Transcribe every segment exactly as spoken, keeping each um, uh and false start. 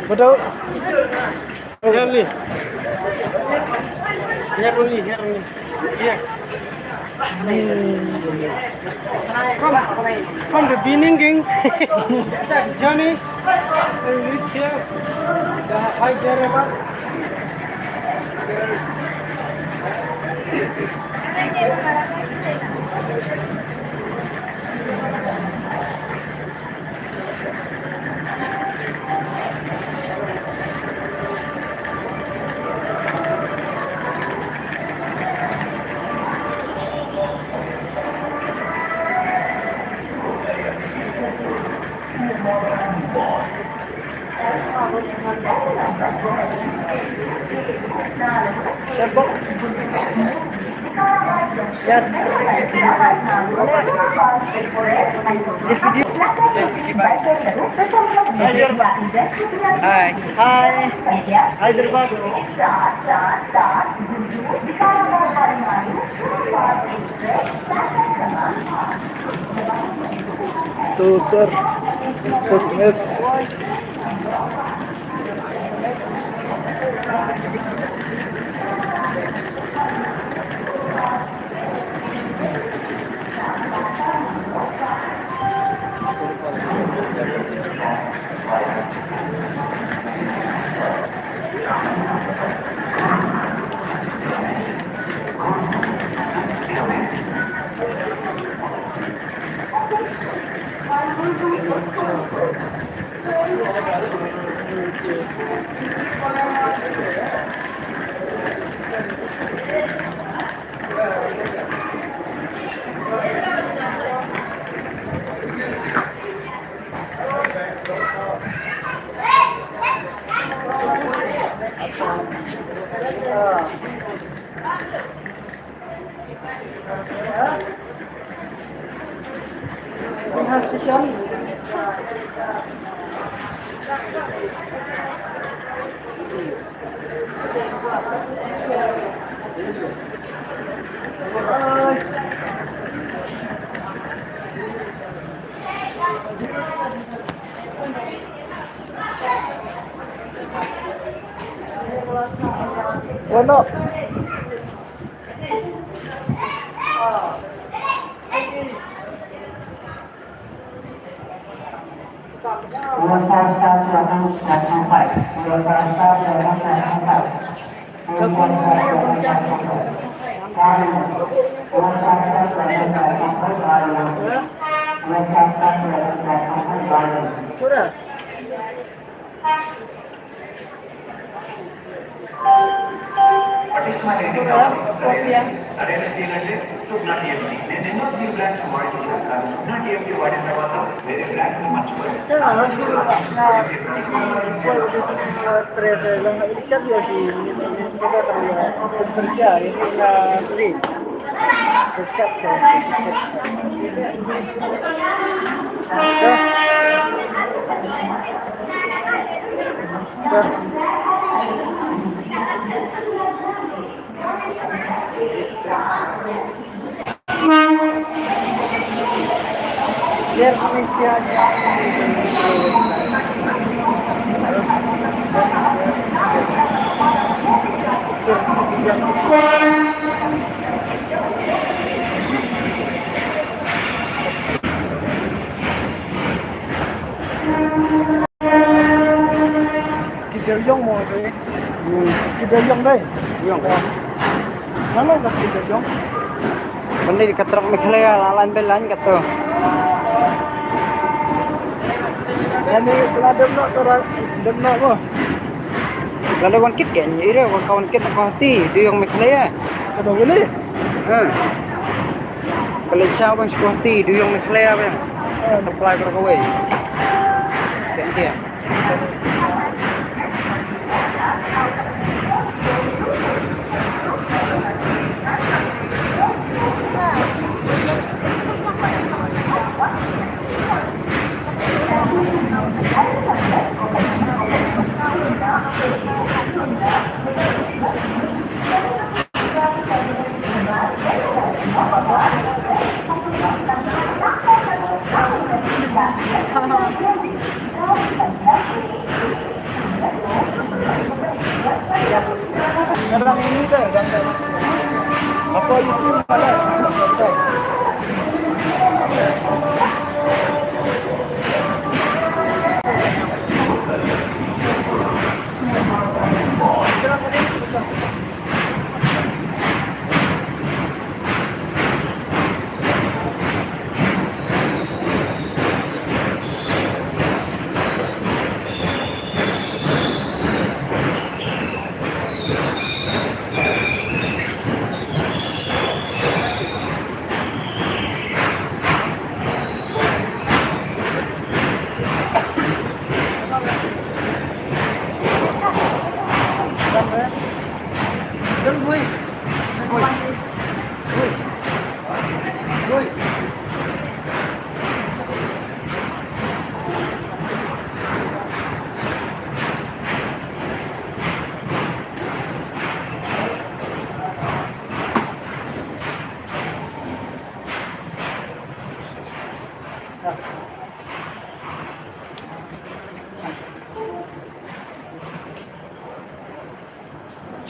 Betul. Here only. Here only, here only. Here. From, from the beginning, journey, and reach here, the Hyderabad. Yes. Hi. Hi. Hi, Durga. To, sir. Good news. Bueno. Ki dei ïong mo dei. Hmm. Ki dei ïong dei. Ïong. Nang nang ka ki dei ïong. Bende ka trok Meghalaya la lan be lan kato. Yani la dem nok to ra dem nok mo. Lada wan kit kan, ira wan kawan kit ko hati, dei ïong Meghalaya. Kano wili? Ha. Kalau siapa yang suka hati, dei ïong Meghalaya kan. Supply ko kawei. Kan dia.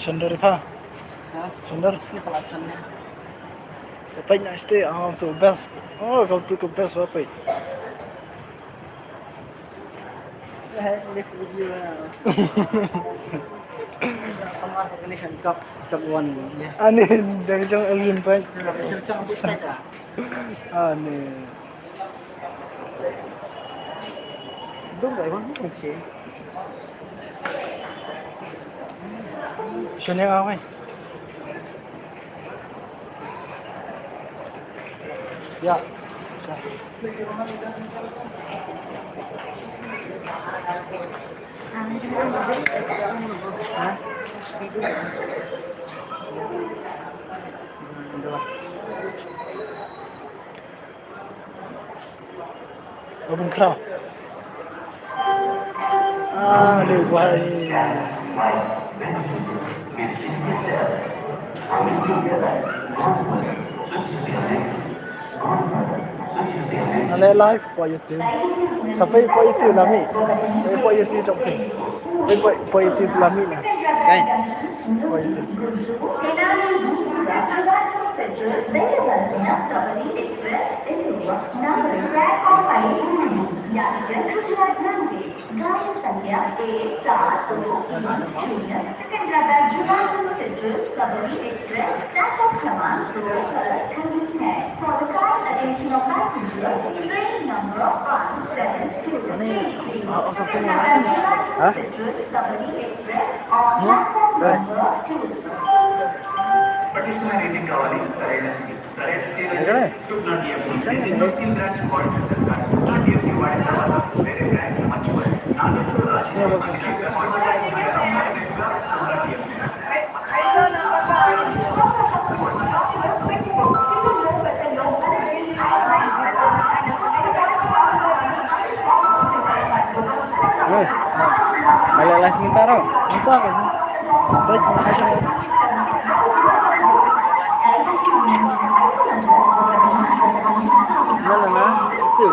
Shandor ipha. Ha? Shandor. Ni pala shandor. Peit na este, ah, tu best. Oh, kau tu ke best ba peit. Eh, live video na. Sama ini kan cup, cup one, ya. Ani dari jong Elvin peit. Dari jong Elvin peit, ah. Ani. Dum dai wan ni kan che. Shane nga wei. Ya. Ba bun khraw. Ah, le wai. Ale live. Poi iti. Sa poi, poi iti lami. Poi, poi iti jong phi. Poi, poi, poi iti lami na. Kai. Poi iti. गाड़ी संख्या एक चार दो तीन शून्य, सिकंदराबाद जुगानूर सेंट्रल सबरी एक्सप्रेस प्लेटफॉर्म क्रमांक दो पर खड़ी है। For the kind attention of passengers, train number one seven two three three, Sikandrabad Juganunar Central Sabari Express on platform number two. పటిష్టమైన ఇంటికి కావాలి సరైన స్థితి, సరైన స్థితి. Sukna D F C, Sukna D F C branch point. Sukna D F C వాడిన తర్వాత వేరే బ్రాంచ్ మర్చిపోయారు. నాలుగు Weh, balik live sebentar, oh. Sebentar, oh. Baik, makasih. Mana, nah? Itu.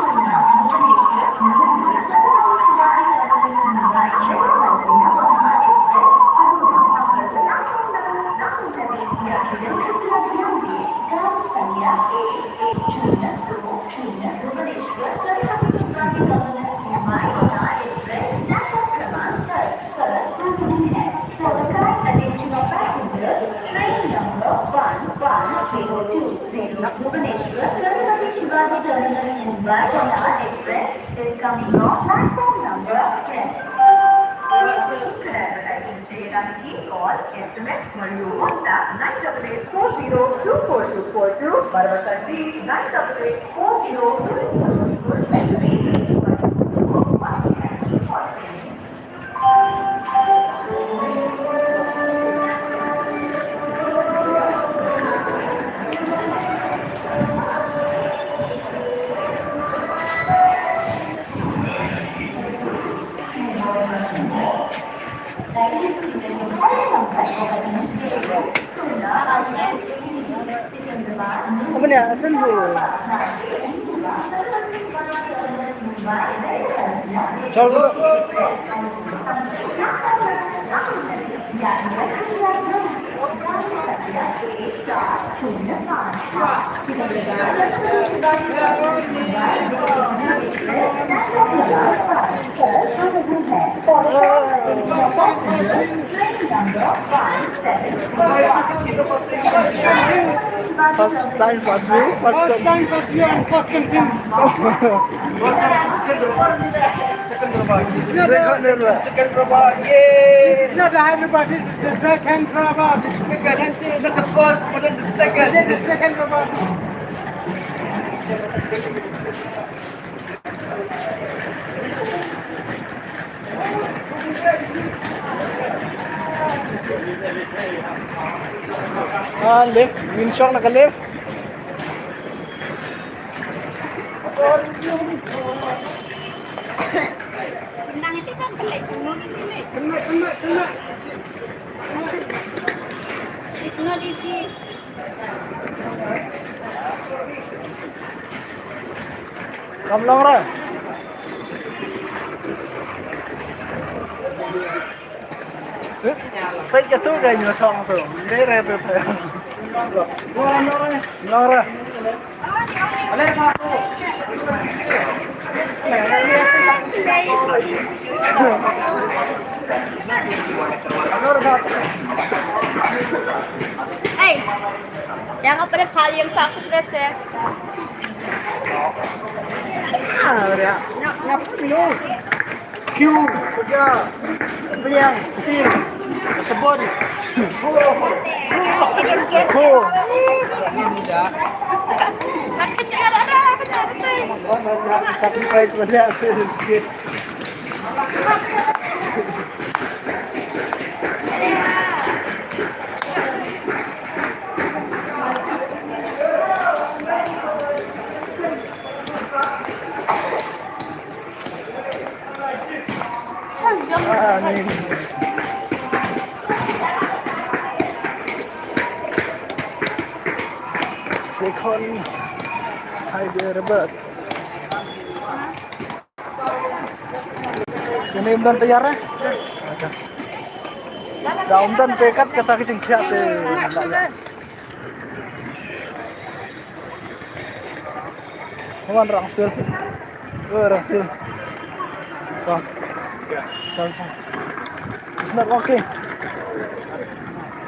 Bhubaneswar Chhatrapati Shivaji Terminus Mumbai Konark Express is coming on platform number ten. Call S M S Mario WhatsApp nine double eight four zero two four two four two, Barbara Sanjeev nine double eight four zero two four two four two. Apa ni? Apa ni? Chal dulu. First time, first view, first First con- time, first view, and first confirm. Second Hyderabad. Second Hyderabad. Yay! It's not the Hyderabad, this is the second Hyderabad. This is second. Not the first, but then the second. This is the second Hyderabad. Ah, lift, min shong na ka lift. Kena, kena, kena. Kam long re. Eh? Peit ka tu ka nyu song tu. Dei re tu tu. Long re. Hey, jangan pada kali yang sakit deh, seh. Ah, ya. Nyap, nyap dulu. Kiu, kerja. Beliang, setir, sebon. Ho. Ho. Sacrifice banyak sikit. Ah, ni. Second Hyderabad. Kane ym don tayar eh? Da ym don te kat kata ka jingkhiah te. Come on, Rangsil. Oh, Rangsil. Come. Chal, chal. It's not working.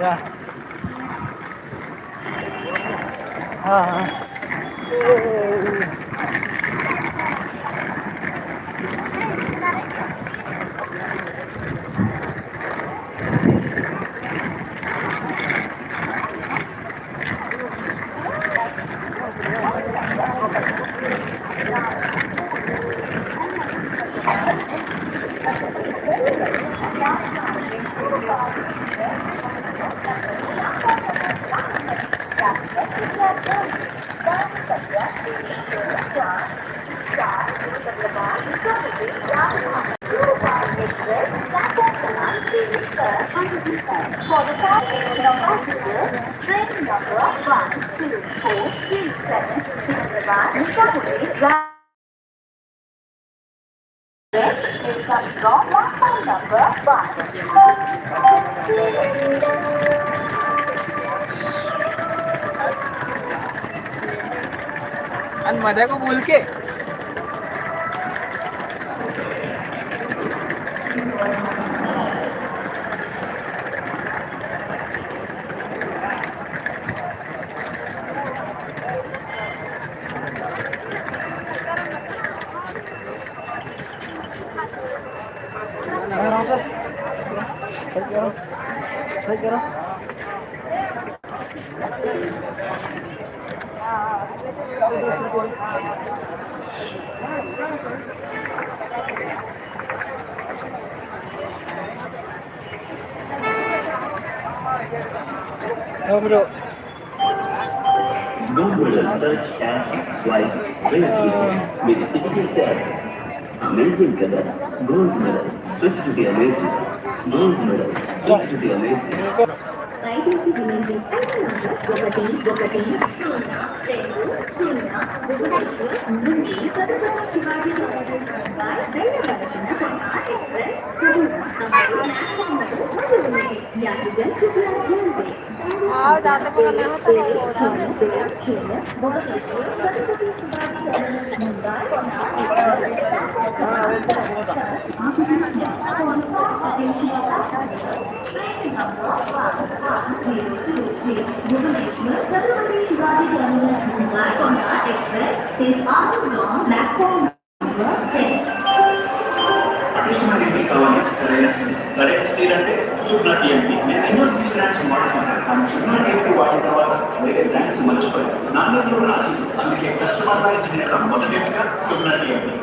Yeah. Ah. For the train number one, two, four, three, seven, Hyderabad, Shahpuri, Next is platform number one. An mada ko bul ke? Oh, bro. Gold medal search app like Amazing Color. Amazing Color. Gold medal. Switch to the amazing. Delivery. Phone number ఒకటి ఒకటి సున్నా రెండు సున్నా ఒకటి నుండి ఛత్రపతి శివాజీ టెర్మినల్స్ ముంబై వెళ్ళవలసిన Konda Express కబుర్ల అమలు platform వద్ద మొదలైంది. యాత్రికులు కృపయా ధ్యాన్ దేं. Bhubaneswar Chhatrapati Shivaji Terminus Mumbai Konda Express is on platform number ten. ఆకాశవాణి కావాలి. సరైన స్థితి. సరైన స్థితి అంటే సున్నా టీఎంపీ. నేను ఎన్నో స్థితి బ్రాంచ్ మారుతున్నాను. సున్నా టీఎంపీ వాడిన తర్వాత వేరే బ్రాండ్స్ మర్చిపోయాను. నాణ్యతలో రాజీ. అందుకే కస్టమర్ వారి చిహ్నం మొదటి సున్నా టీఎంపీ.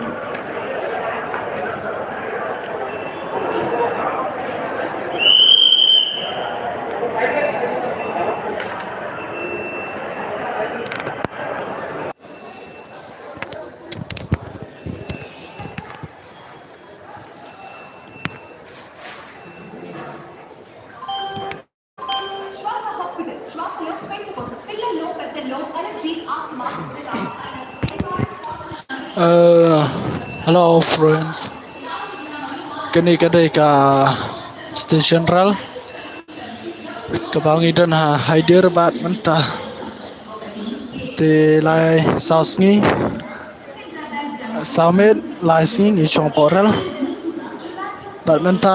Uh, hello friends. Kane ka dei ka station rel kaba ngi don ha Hyderabad mynta. Te lai saw sngi, saw miet lai sngi ngi shong hapoh rel. Bad mynta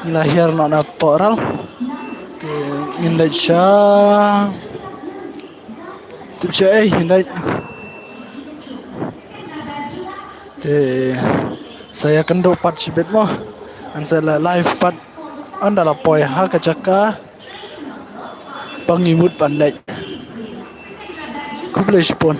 ngi la hiar noh na poh rel. Te ngin leit sha, tip sha ei ngin leit. Te sa ïakynduh pat shibit mo. Ngan sa leit live pat ynda la poi ha ka jaka ba ngi mut ban leit. Khublei shibun.